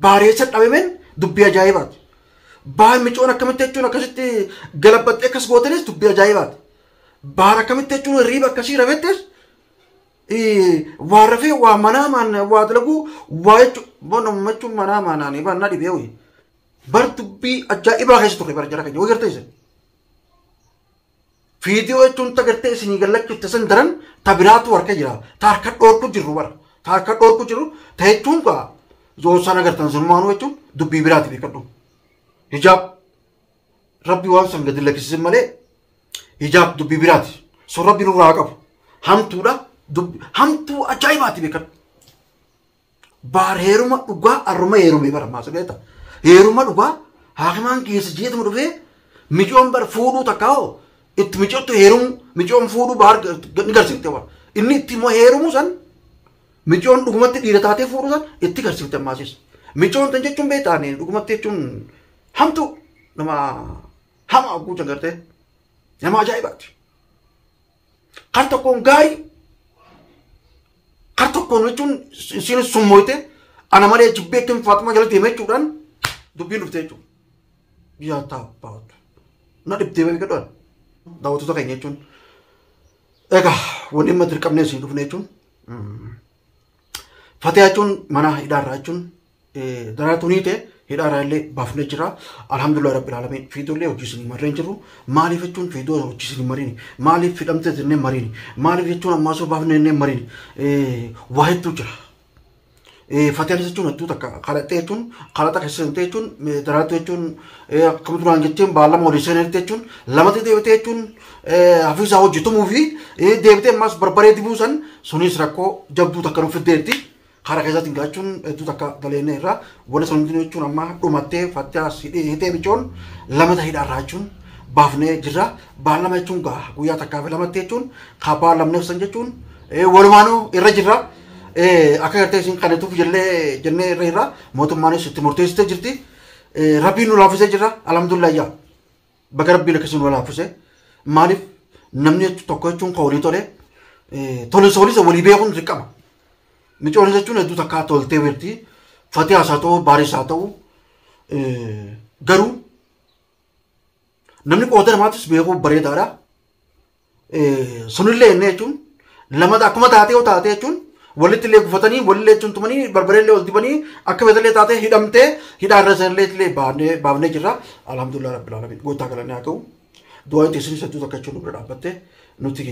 Baareessa dhabameen dubbii ajaa'ibaati. Baar micoon akkamitti jechuun akkasitti galabbattee akkas gootanis dubbii ajaa'ibaati. Baar akkamitti jechuun hirriiba akkasii rafettes waa rafee waa manaa maan waa dalaguu waa jechuun bona jechuun manaa maanaanii bannaa dhibee hoyi. Bar dubbii ajaa'ibaa keessa turre bara jara keenya wayii gartee isin. Fiidiyoo jechuun tagartee isinii gallachuutti san daran ta biraatu harka jira. Ta harka dhoorku jirru bara. Ta harka dhoorku jirru ta jechuun kaa zoosaan agartan sinumaanuu jechuun dubbii biraati beekadhu. Hijaab rabbi waan san gadi lakkisisin malee hijaab dubbii biraati. Sun rabbi nurraa haa qabu. Hamtuudha hamtuu ajaa'ibaati beekadhu. Baar heeruma dhugaa arruma heerume bara maas beekta. Heeruma dhugaa haakimaan keessa jeetuma dhufee micoon bar fuudhuu takkaa hoo itti micootti heerumu micoon fuudhuu baar ni garsiifte bara. Inni itti immoo heerumu san micoon dhugumatti dhiira taatee fuudhuu san itti garsiifte ammaasis. Micoon tan jechuun beektaani dhugumatti jechuun hamtuu nama hama guutan gartee nama ajaa'ibaati. Kar tokkoon gaarii kar tokkoon jechuun isiin summoyte ana malee jibbee ittiin Faaxumaa jala deemee jechuudhaan dubbiin dhufte jechuudha. Yaa taabbaatu. Na dhibdee beekaa dhaan daawwattoota keenya jechuun. Egaa wanni amma dirqamnee isin dhufne jechuun Fatee jechuun mana hidhaarraa jechuun daraartuu ni ta'e hidhaarraa illee baafnee jira. Alhamdulillah rabbil alamin fiidoo illee hojii isin marreen jiru. Maaliif jechuun fiidoo hojii isin mariini? Maaliif hidhamte jennee mariini? Maaliif jechuun ammaa osoo baafnee jennee mariini? Waa hedduu jira. Fatiyaanis jechuun hedduu takka kadhattee jechuun kadhata keessa seentee jechuun daraartuu jechuun akkuma duraan jetteen baallama olii seenetti jechuun lamatti deebitee jechuun hafiisaa hojjetumuu fi deebitee ammas barbaree dibuu san sunis rakkoo jabduu takka nuuf fiddeetti. Karaa keessaatiin gaachuun hedduu takka daleenne irraa wanni sun hundinuu jechuun amma dhumattee Fatiyaas hidhee micoon lamata hidhaarraa jechuun baafnee jirra. Baallama jechuun gaa guyyaa takkaa fi lamatti jechuun kaa baallamneef san jechuun walumaanuu irra jirra. Akka gartee isin qanatuuf jennee jennee irra irra mootummaanis itti murteessitee jirti. Rabbiin nu laaffisee jira. Alhamdulillah yaa. Baga rabbiin akkasii nu laaffise. Maaliif namni tokko jechuun ka walii tole tole walii walii beekuun dirqama. Micoon jechuun hedduu takkaa toltee jirti. Fatihaas haa ta'u baaris haa ta'u garuu namni qooda namaatis beekuu bareedaadha. Sunillee inni jechuun lamata akkuma taatee yoo taatee jechuun walitti illee gufatanii walillee jechuun tumanii barbareellee ol dibanii akka feetallee taatee hidhamtee hidhaa irra sanillee illee baafnee jirra. Alhamdulillah rabbil alamin gooftaa galannee haa ta'u. Du'aa itti isinis hedduu takka jechuun nu bira dhaabbattee nuti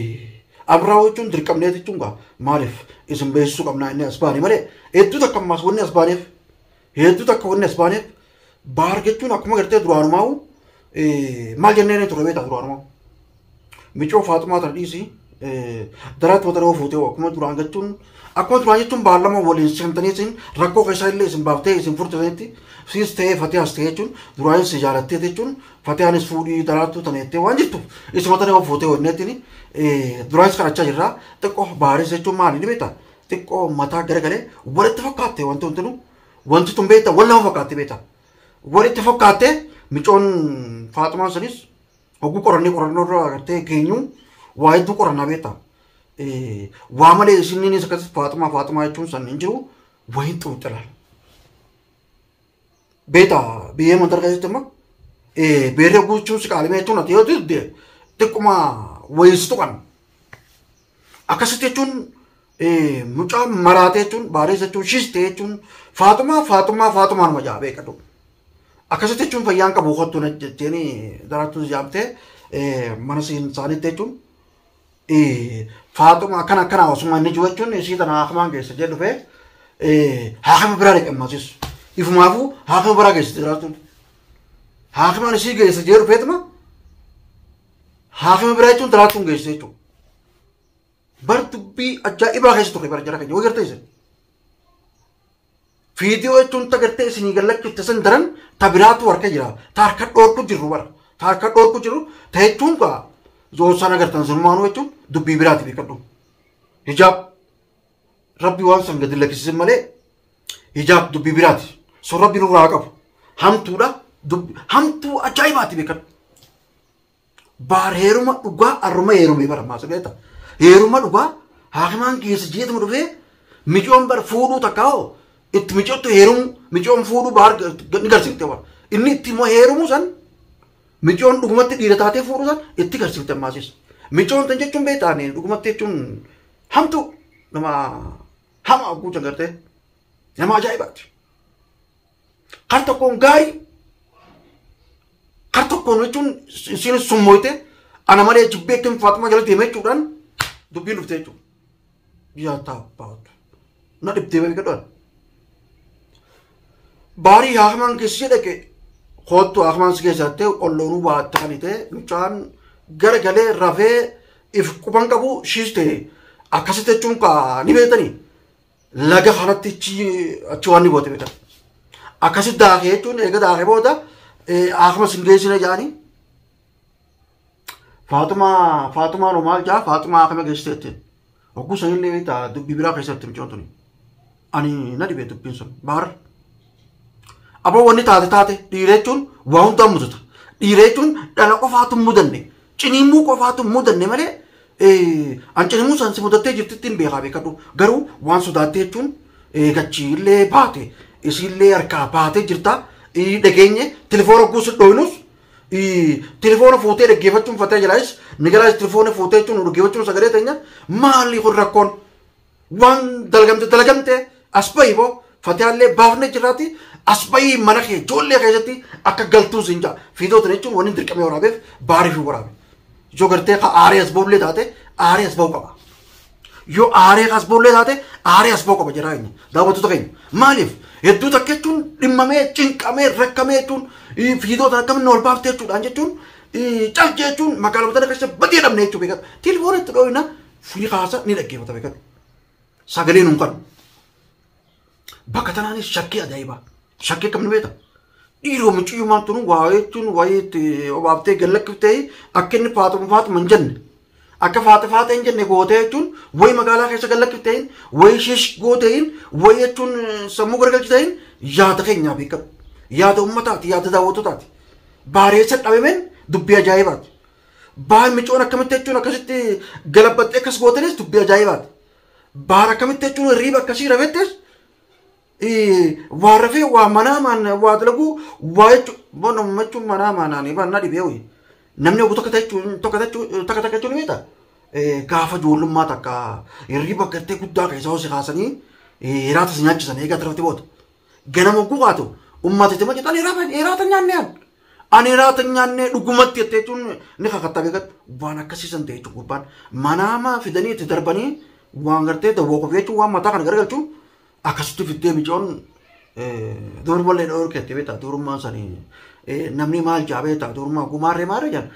amraa jechuun dirqamnee jechuun gaa maaliif isin beeksisuu qabnaa inni as baane malee hedduu takka ammaas wanni as baaneef hedduu takka wanni as baaneef baar jechuun akkuma gartee duraanumaa'u maal jennee ture beektaa duraanumaa'u. Micoo Faaxumaa tana dhiisi daraatti wata dhawoo fuutee akkuma duraan jechuun akkuma duraan jechuun baallama waliin seentanii isin rakkoo keessaa illee isin baaftee isin furtanitti siis ta'ee Fatihaas ta'ee jechuun duraanis si jaalattee jechuun Fatihaanis fuudhii daraattuu tana jettee waan jirtuuf isin wata dhawoo fuutee wanneettini duraanis kadhachaa jirra xiqqoo baaris jechuun maali ni beektaa xiqqoo mataa garagalee walitti fakkaatte wanti hundinuu wanti tun beektaa wal nama fakkaatte beektaa walitti fakkaatte micoon Faaxumaan sanis hogguu qorannee qorannoo irra agartee geenyu waa hedduu qorannaa beektaa. Waa malee isiniinis akkasii Faaxumaa Faaxumaa jechuun san hin jiru wayiin xuuxxila. Beektaa biyyee mandara keessatti immoo beerree guuchuun si qaalimee jechuun ati yoo didde xiqquma wayii si tuqan. Akkasitti jechuun mucaa maraatee jechuun baareessa jechuun shistee jechuun Faaxumaa Faaxumaa Faaxumaa numa jaa beekadhu. Akkasitti jechuun fayyaan qabu kottu na jetteeni daraartuu jaamtee mana isaaniitti jechuun Faaxuma akkana akkana osuma inni jiru jechuun isii tana haakimaan geessa jedhu dhufee haakima biraa dhaqe ammasis. Ifumaafuu haakima biraa geessite daraartuun. Haakimaan isii geessa jedhu dhufeetuma haakima biraa jechuun daraartuun geessite jechuudha. Bar dubbii ajaa'ibaa keessa turre bara jara keenya wayii gartee isin. Fiidiyoo jechuun ta gartee isinii gallachuutti san daran ta biraatu harka jira. Ta harka dhoorku jirru bara. Ta harka dhoorku jirru ta jechuun gaa zoosaan agartan sinumaanuu jechuun dubbii biraati beekadhu. Hijaab rabbi waan san gadi lakkisisin malee hijaab dubbii biraati. Sun rabbi nurraa haa qabu. Hamtuudha hamtuu ajaa'ibaati beekadhu. Baar heeruma dhugaa arruma heerume bara maas beekta. Heeruma dhugaa haakimaan keessa jeetuma dhufee micoon bar fuudhuu takkaa hoo Itti micootti heerumu micoon fuudhuu Bahar ni garsiifte waan. Inni itti immoo heerumu san micoon dhugumatti dhiira taatee fuudhuu san itti garsiifte ammaasis. Micoon tan jechuun beektaani dhugumatti jechuun hamtu nama hama guutan gartee nama ajaa'ibaati. Kar tokkoon gaarii kar tokkoon jechuun isiin summoyte ana malee jibbee ittiin Faaxumaa jala deemee jechuudhaan dubbiin dhufte jechuudha. Yaa taabbaatu na dhibdee beekadhaan. Baarii haakimaan keessi dhaqe koottu haakimaan si keessatti olloonuu waa ta'anii mucaan gara galee rafee if quban qabu shiis ta'e akkasitti jechuun kaa ni beektanii laga kanatti achi waan ni goote beekan. Akkasitti daakee jechuun eega daakee booda haakima sin geessina jedhanii Faaxumaa Faaxumaa maal jaa Faaxumaa haakima geessite jetteen. Hogguu sanillee beektaa dubbii biraa keessatti mucaan tuni. Ani na dhibee dubbiin sun baar. Aboo wanni taate taate dhiira jechuun waa hundaan mudata. Dhiira jechuun dhala qofaatu hin mudanne. Ciniimmuu qofaatu hin mudanne malee an ciniimmuu san si mudattee jirtitti hin beekaa beekadhu. Garuu waan sodaattee jechuun gachiillee baate isiillee harkaa baatee jirta. Dhageenye telefoona guusu dhooynus telefoona fuutee dhaggeeffachuun fatee jalaayis ni galaayis telefoona fuutee jechuun dhaggeeffachuun sagalee teenya maali kun rakkoon waan dalagamte dalagamte as bahi boo fatiyaallee baafne jirraati as bahii mana kee ijoollee keessatti akka galtuu siin jaa fiidoo tana jechuun wanni dirqamee waraabeef baarii fi waraabe yoo gartee ka aaree as ba'ullee taate aaree as ba'u qaba yoo aaree as ba'ullee taate aaree as ba'u qaba jedhaa keenya daawwattoota keenya maaliif hedduu takka jechuun dhimmamee cinqamee rakkamee jechuun fiidoo tana akkamiin ol baaftee jechuudhaan jechuun calqee jechuun magaalota tana keessa badii dhabne jechuu beekatu telefoona itti dhooyina fi kaasa ni dhaggeeffata beekatu sagalee nuun qabu. Bakka tanaanis shakkii ajaa'ibaa. Shakkii akkamni beekta? Dhiiroo mucayyummaan tunu waa jechuun waayee itti obaaftee gallakkiftee akka inni Faaxuma Faaxuma hin jenne. Akka Faaxe Faaxe hin jenne gootee jechuun wayi magaalaa keessa gallakkiftee wayi shish gootee wayi jechuun sammuu garagalchitee yaada keenyaa beekamu. Yaada uummataati yaada daawwattootaati. Baareessa dhabameen dubbii ajaa'ibaati. Baar micoon akkamitti jechuun akkasitti galabbattee akkas gootanis dubbii ajaa'ibaati. Baar akkamitti jechuun hirriiba akkasii rafettes waa rafee waa manaa maan waa dalaguu waa jechuun bona jechuun manaa maanaanii banna dhibee hoyi. Namni oguu tokko jechuun tokko takka takka jechuun beekta. Gaafa ijoollummaa takka hirriiba gartee guddaa keessa hoose kaasanii hiraata si nyaachisan eegaa tarafti booda. Ganama oguu kaatu uummata itti mace ani hiraata nyaanne an. Ani hiraata nyaanne dhugumatti jettee jechuun ni kakattaa beekatu waan akkasiisan ta'e jechuun gurbaan manaama fidanii itti darbanii waan gartee dawwoo qofii jechuun waan mataa kana garagalchuun akkasitti fiddee micoon durumallee dhoorkeetti beektaa durummaan sanii namni maal jaa beektaa durummaa gumaarree maarree jaan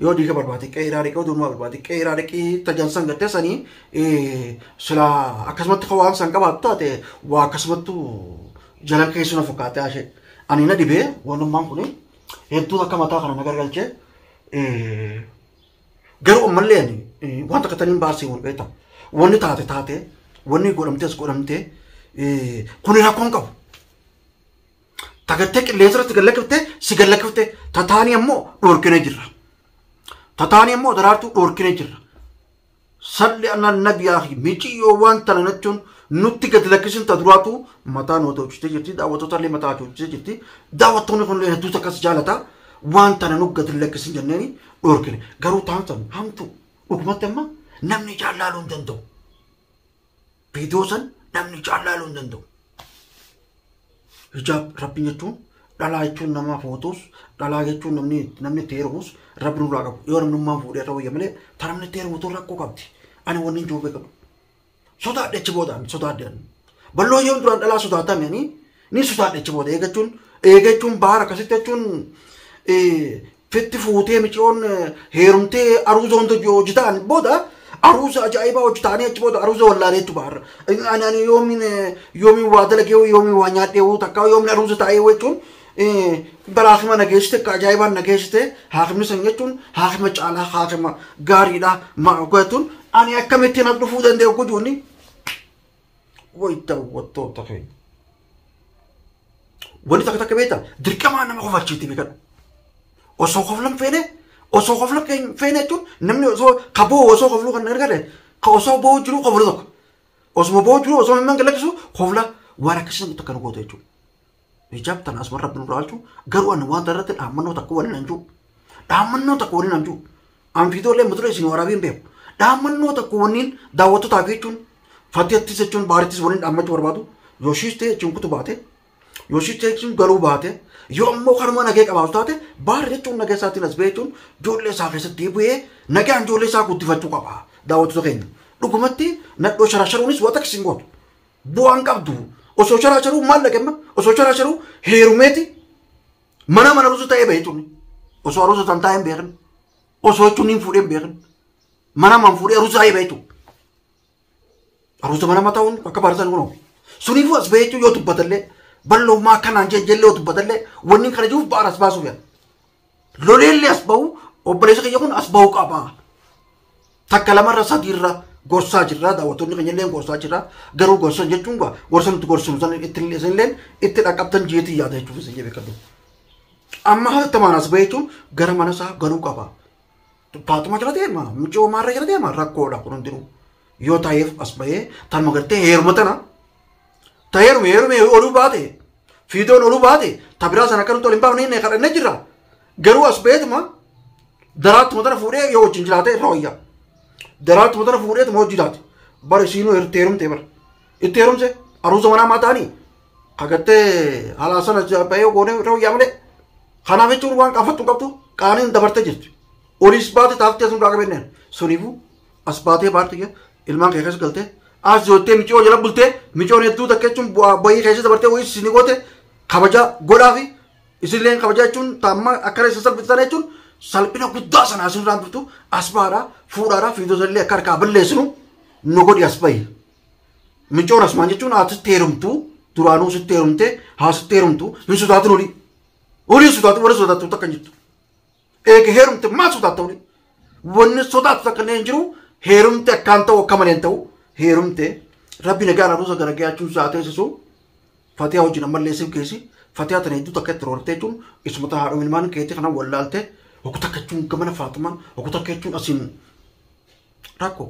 yoo dhiiga barbaade qeeraa dhiqee durummaa barbaade qeeraa dhiqee tajaajila gartee sanii sila akkasumatti waan san qabaattu taate waa akkasumattu jalan keessu na fakkaate ashee ani na dhibee wanummaan kuni hedduu akka mataa kana na garagalchee garuu ammallee ani waan takka taniin baasee wal beektaa wanni taate taate wanni godhamtees godhamtee kuni rakkoon qabu. Tagartee qilleensa irratti gallakkiftee si gallakkiftee tataanii ammoo dhoorkine jirra. Tataanii ammoo daraartuu dhoorkine jirra. Salli ana nabiyaa miciyyoo waan tana jechuun nutti gadi lakkisin ta duraatu mataa nu hojjetee jirti daawwattoota illee mataa hojjetee jirti daawwattoonni kun hedduutu akkas jaalata waan tana nu gadi lakkisin jenneeni dhoorkine garuu taan san hamtu dhugumatti amma namni jaallaaluu hin danda'u. Viidiyoo san namni jaallaaluu hin danda'u. Hijaab rabbiin jechuun dhalaa jechuun nama fuutus dhalaa jechuun namni itti heerumus rabbi nurraa qabu yoo namnummaan fuudhee irra wayya malee ta namni itti heerumutu rakkoo qabdi ani wanni hin jiru beekamu. Sodaadhe achi booda ani sodaadhe ani. Balloo yoo duraan dhalaa sodaatame ani ni sodaadhe achi booda eegachuun baara akkasitti jechuun fitti fuutee micoon heerumtee aruuza hunda hojjetaan booda aruuza ajaa'ibaa hojjetaanii achi booda aruuza wallaalee jechuudha baarra. Ani yoomiin waa dalagee yoomiin waa nyaadhee takka yoomiin aruuza taa'ee jechuun bara haakima nageessite akka ajaa'ibaan nageessite haakimni san jechuun haakima caalaa haakima gaariidha jechuun ani akkamittiin as dhufuu danda'u gujuuni. Wayi daawwattoota keenya. Wanni takka takka beektaa dirqamaa nama kofalchiitti beekadhu. Osoo koflan feene osoo kofla feene jechuun namni osoo kaboo osoo kofluu kan argate ka osoo boo'u jiru koflu tokko. Osuma boo'u jiru osoo hin lakkisu kofla Waan akkasii takka nu goote jechuudha. Ijaab tana asuma rabbi nurraa oolchu garuu ani waan irratti dhaammannoo takka waliin hin jiru. Dhaammannoo takka waliin hin jiru. An fiidoolee mata isin waraabee hin beeku. Dhaammannoo takka waliin daawwattootaaf jechuun fatteettis jechuun baarittis waliin dhaammachuu barbaadu. Yoo shiis ta'e jechuun kutu baate yoo shiis ta'e jechuun galuu baate yoo ammoo kanuma nagee qabaatu taate baarri jechuun nagee isaatiin as ba'e jechuun ijoollee isaa keessatti deebi'ee nagaan ijoollee isaa guddifachuu qaba daawwattoota keenya. Dhugumatti nadhoo sharasharuunis waa takka isin gootu. Bu'aan qabdu osoo sharasharuu maal dhaqemma osoo sharasharuu heerumeeti mana mana rusu ta'ee ba'e jechuun osoo aruusa tan taa'ee hin beekin osoo jechuun hin fuudhee hin beekin mana man fuudhee aruusa ta'ee ba'e jechuudha. Aruusa mana mataa'uun akka baarisan kunoo. Suniifuu as ba'e jechuun yoo dubbatallee bal'oomaa akkanaan jellee yoo dubbatallee wanni kana jiruuf ba'aan as baasuuf yaala. Loleellee as ba'u obboleessa kiyya kun as ba'uu qaba. Takka lamarra sadiirra gorsaa jirra daawwattoonni keenya illee gorsaa jirra garuu gorsan jechuun gorsa nuti gorsinu san isinillee itti dhaqqabtan jeetii yaada jechuuf isin beekadhu. Amma hatattamaan as ba'e jechuun gara mana isaa galuu qaba. Faatuma jala deema mucoo maarra jala deema rakkoodha kun hundinuu. Yoo ta'eef as ba'ee tanuma gartee heeruma tana ta heerume heerume oluu baate fiidoon oluu baate ta biraa sana akka nuti ol hin baafne inni kadhannee jirra. Garuu as ba'eetuma daraattuma tana fuudhee yoo wajjin jiraate irra wayya. Daraartuma tana fuudheetuma hojii jiraate. Bara isiinuu itti heerumte bara. Itti heerumse aruusa manaa maa ta'anii kagartee halaa sana ba'ee goonee irra wayyaa malee. Kanaaf jechuun waan qafattu hin qabdu qaaniin dabartee jirti. Oliis baate taaftee sun qabenneen. Suniifuu as baatee baarte ilmaan kee keessa galtee as joottee micoo jala bultee micoon hedduu takka jechuun bu'aa keessa dabartee wayii isin goote kabaja godhaa fi isinillee kabaja jechuun taamma akkana isa salphisan jechuun salphina guddaa sana asirraan dhuftu as baadhaa fuudhaadhaa fiidoo illee akka harkaa balleessinu nu godhi as bahi. Micoon asumaan jechuun haati heerumtu duraanuu sitti heerumte haa sitti heerumtu hin sodaatin olii. Olii sodaatin warri sodaattu takka hin jirtu. Eega heerumte maal sodaatta olii? Wanni sodaattu takka illee hin jiru heerumte akkaan ta'u akka malee hin ta'u heerumte rabbi nagaan aruusa gara gahaachuun isaa teessisu Fatihaa wajjin ammallee siif geessi Fatihaa tana hedduu takka itti roortee jechuun isuma ta'a haadha ilmaan keetii kana wallaalte ogu takka jechuun gamana Faatumaan ogu takka jechuun asiin rakkoo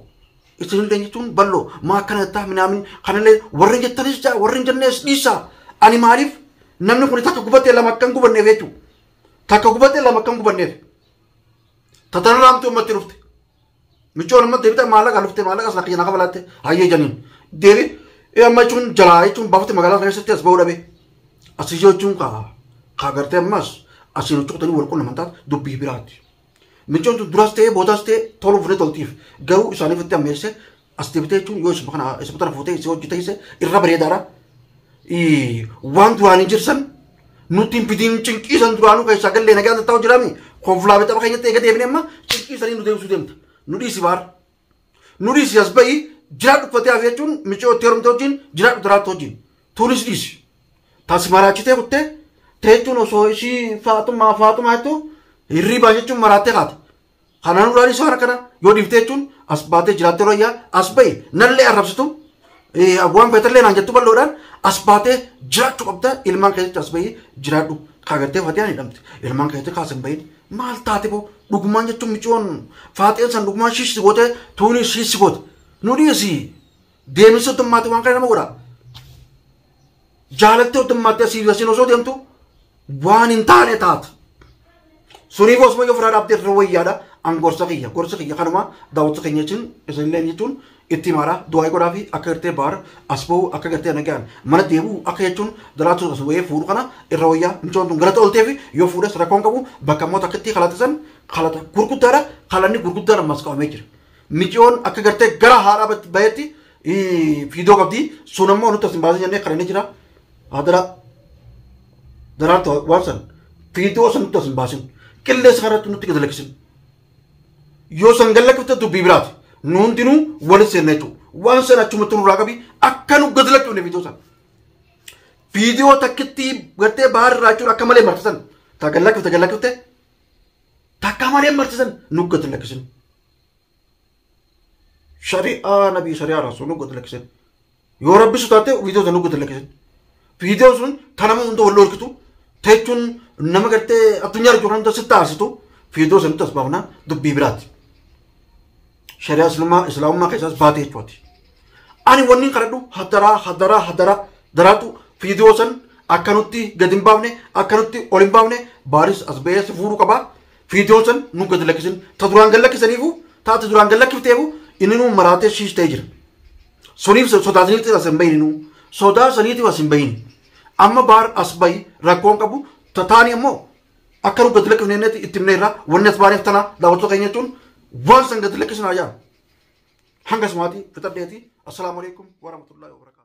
isinillee jechuun bal'oo maa akkana jettaa minaamin kanallee warri jettanis jaa warri hin jennees dhiisaa ani maaliif namni kun takka gubatee lama akka hin gubanneef jechuudha takka gubatee lama akka hin gubanneef tatanarraamtuu ummatti dhufte michoon amma deebitee maallaqa dhufte maallaqa sana kiyya na kabalaatte hayyee janiin deebi amma jechuun jalaa jechuun baafte magaalaa keessatti as ba'uu dhabe asii jechuun kaa gartee ammas asiin hojjetanii wal quunnaman taate dubbii biraati. Michoon tun duras ta'ee boodas ta'ee toluuf ni toltiif garuu isaaniif itti ammeesse as deebitee jechuun yoo isuma kana isuma tana fuutee isii hojjetee irra bareedaadha. Waan duraan hin jirsan nuti hin fidiin cinqiisan duraanuu keessaa gallee nagaan taa'u jiraami konfilaa bixaba keenyatti eega deebine amma cinqiisanii nu deebisuu deemta. Nu dhiisi baar. Nu dhiisi as ba'i jiraadhu uffatee hafe jechuun micoo itti heerumte wajjin jiraadhu duraatti wajjin. Tuunis dhiisi. Taasi maraachitee kuttee teechuun osoo ishii Faatumaa Faatumaa jettu hirriibaa jechuun maraattee kaate. Kanaan duraan isa kana yoo dhiiftee jechuun as baatee jiraattee royyaa as ba'i nallee arrabsitu waan feetallee naan jettu bal'oodhaan as baatee jiraachuu qabda ilmaan keessatti as ba'i jiraadhu kaagartee fatiyaan hidhamte ilmaan keessatti kaasan bahin maal taate boo dhugumaan jechuun micoon faaxeen san dhugumaan shiishsi goote tuunii shiishsi goote nu dhiisi deemsa otummaatti waan kana nama godha. Jaalattee otummaatti asii asiin osoo deemtu waan hin taane taata. Suniif osuma yoo firaa dhaabdee irra wayyaadha. An gorsa kiyya gorsa kiyya kanuma daawwattoota keenya jechuun isinillee jechuun itti himaadha. Du'aa godhaa fi akka gartee baar as ba'u akka gartee nagaan mana deebi'u akka jechuun daraatu as wayee fuudhu kana irra wayyaa micoon tun galata ooltee fi yoo fuudhes rakkoon qabu bakka immoo takkatti kalata san kalata gurguddaadha. Kalanni gurguddaan ammas qabamee jira. Micoon akka gartee gara haadhaa bahetti fiidoo qabdi sun ammoo nutti as hin baasin jennee kadhannee jira. Hadara daraartu waan san fiidoo san nutti as hin baasin qilleensa kanatti nutti gad lakkisin. Yoo san gad lakkifte dubbii biraati. Nu hundinuu walitti seenna jechuudha. Waan san achumatti nurraa qabi akka nu gad lakkifne fiidoo san. Fiidoo takkitti gartee baharraa jechuun akka malee martisan. Ta gad lakkifte gad lakkifte takka malee martisan nu gad lakkisin. Shari'aa nabii shari'aa rasul nu gad lakkisin. Yoo rabbi sodaate fiidoo san nu gad lakkisin. Fiidoon sun ta nama hunda wal dhorkitu teechuun nama gartee addunyaa irra jiru hunda sitti aarsitu fiidoo san nutti as baafna dubbii biraati. Shari'aa islaamummaa keessaas baatee jechuuti. Ani wanni kadhadhu hadaraa hadaraa hadaraa Daraartuu viidiyoo san akka nutti gadi hin baafne, akka nutti ol hin baafne, baaris as ba'ee si fuudhuu qaba. Viidiyoon san nu gadi lakkisin. Ta duraan gad lakkisaniifu, taate duraan gad lakkifteefu inni nu maraatee shiish ta'ee jira. Suniif sodaa saniitiif as hin bahin nu. Sodaa saniitiif as hin bahin. Amma baar as bahi rakkoon qabu taani ammoo akka nu gadi lakkifne itti himne irraa wanni as baaneef tana daawwattoota keenya jechuun waan san gadi lakkisinaa jaa. Hanga sumaatii fixadheeti. Assalaamu alaikum warahmatullahi wabarakatuh.